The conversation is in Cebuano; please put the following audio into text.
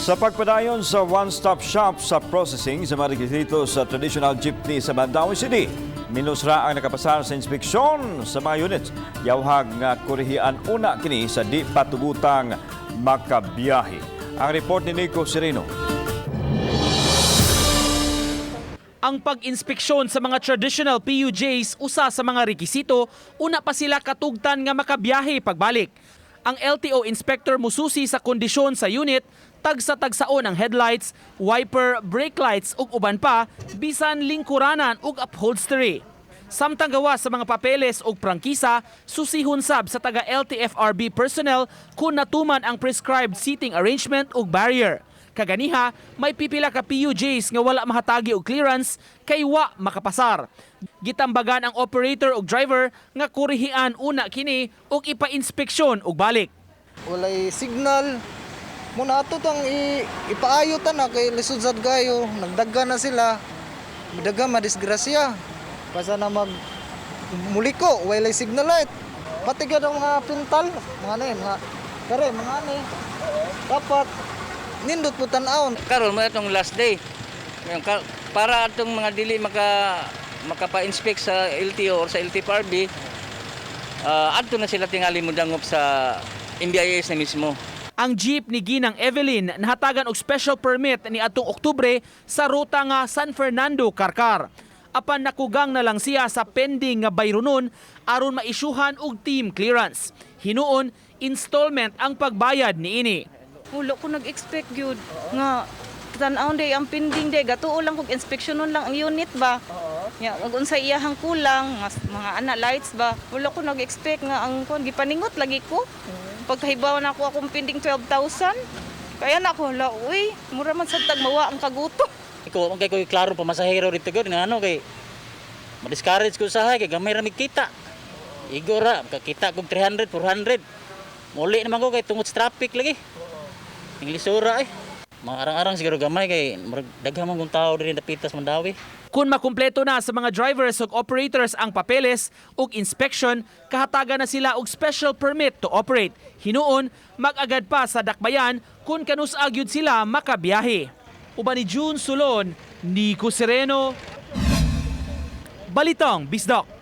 Sa pagpadayon sa one-stop shop sa processing sa mga rekisito sa traditional jeepney sa Mandaue City, minus ra ang nakapasar sa inspeksyon sa mga units. Yawhag nga kurihian una kini sa di patugutang makabiyahe. Ang report ni Nico Sereno. Ang pag-inspeksyon sa mga traditional PUJs usa sa mga rekisito una pa sila katugtan nga makabiyahe pagbalik. Ang LTO inspector mususi sa kondisyon sa unit, tagsa-tagsaon ang headlights, wiper, brake lights ug uban pa, bisan lingkuranan ug upholstery. Samtang gawa sa mga papeles ug prangkisa, susihon sab sa taga LTFRB personnel kung natuman ang prescribed seating arrangement ug barrier. Kaganiha, may pipila ka PUJs nga wala mahatagi og clearance kay wa makapasar. Gitambagan ang operator ug driver nga kurihian una kini ug ipa-inspeksyon og balik. Walay signal. Muna ato tang ipaayo ta na kay lisod sad kayo, nagdaga na sila. Daga madisgrasya. Basta na mag muliko, walay signal light. Pati ka ng mga pintal, mga ano mga kare, mga ano. Dapat nindot po tan-awon. Karon mo itong last day. Ngayon, para atong mga dili makapa-inspect sa LTO or sa LTFRB, adto na sila tingali mo dangop sa MBIS na mismo. Ang jeep ni Ginang Evelyn nahatagan og special permit ni atong Oktubre sa ruta nga San Fernando, Carcar. Apan nakugang na lang siya sa pending nga bayronon aron maisyuhan og team clearance. Hinuon, installment ang pagbayad niini. Wala ko nag-expect gyud nga tan-awon day ang pending day, gatuo lang kog inspeksyonon lang ang unit ba. Ya, ug unsa iyahang kulang, mga ana lights ba. Wala ko nag-expect nga ang kuan gipaningot lagi ko. Pagkahibaw na ako akong pending 12,000. Kaya na ako, la, uy, mura man sad tag mawa ang kagutom. Ikaw, ang kay ko klaro pamasahero dito gyud nga ano kay ma-discourage ko usahay kay gamay ra mig kita. Igo ra makakita kog 300, 400. Muli naman ko kay tungod sa traffic lagi. Inglisura eh. Mga arang-arang siguro gamay kay murag daghan man kung tao diri dapitas Mandaue. Kung makumpleto na sa mga drivers ug operators ang papeles ug inspection, kahatagan na sila og special permit to operate. Hinuon, mag-agad pa sa dakbayan kung kanus-a gyud sila makabiyahe. Uban ni June Sulon, Nico Sereno, Balitang Bisdak.